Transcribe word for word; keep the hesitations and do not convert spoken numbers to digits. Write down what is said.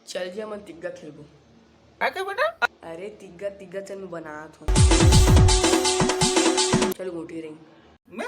चल जी, हमन तिग्गा खेलबो। का का बेटा? अरे तिग्गा, तिग्गा चल, मैं बनात हूँ। चल गोटी रही। मैं